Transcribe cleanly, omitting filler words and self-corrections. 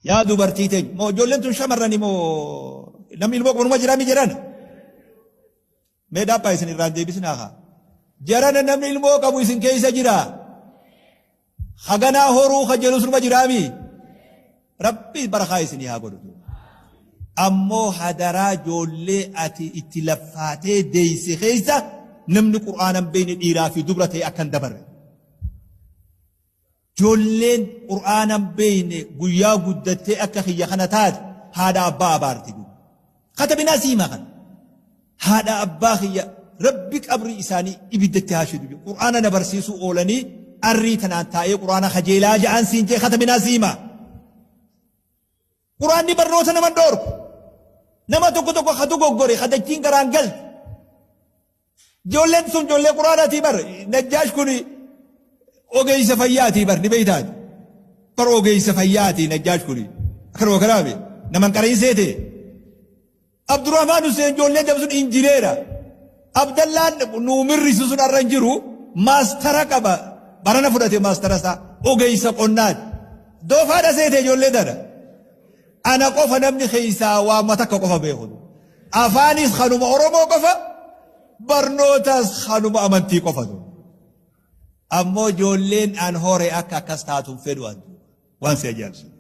Yaa dubartii teenya moo ijoolleen tun shamarrani moo namni ilmoo qabu numa jiraa mi jedhan? Mee dhaabbaa isin irraan deebisinaa haa. Jarana namni ilmoo qabu isin keessa jira. Haganaa horuu ka jedhus numa jiraami. Rabbi barakaa isinii haa godhu. Ammoo hadaraa ijoollee ati itti laffaatee deeyse keessa namni Qur'aana hin beekne dhiiraa fi dubra ta'e akka hin dabarre. Ijoolleen Qur'aana hin beekne guyyaa guddattee akka kiyya kana taate haadha abbaa abaarti. Katabinaa sii himaa kana. Haadha abbaa kiyya Rabbi qabrii isaanii ibiddatti haa shidu. Qur'aana na barsiisuu oolanii arrii tanaan taa'ee Qur'aana kajeelaa ja'an siin jee katabinaa sii himaa. Qur'aanni barnoota nama hin dhoorku. Nama tokko tokko ka dogoggore ka dachiin garaan galte. Ijoolleen sun ijoollee Qur'aanaatii bar. Najjaash kun ogeessa fayyaatii bar ni beeytaati. Bar ogeessa fayyaatii Najjaash kun. Akkanuma kanaami nama hin qarayin seete. Abdurrahmaan Hussein ijoolleen jedhamu sun injineera. Abdallaan nuu mirrisu sun har'a hin jiru maastara qaba. Barana fudhate maastara isaa ogeessa qonnaati. Doofaadha seete ijoollee tana. Ana qofa namni keessaa waamma takka qofa beeku. Afaanis kanuma Oromoo qofa barnootas kanuma amantii qofa. Ammoo ijoolleen an hore akka akkas taatu hin fedhu an. Waan si ajaa'ibsiisu.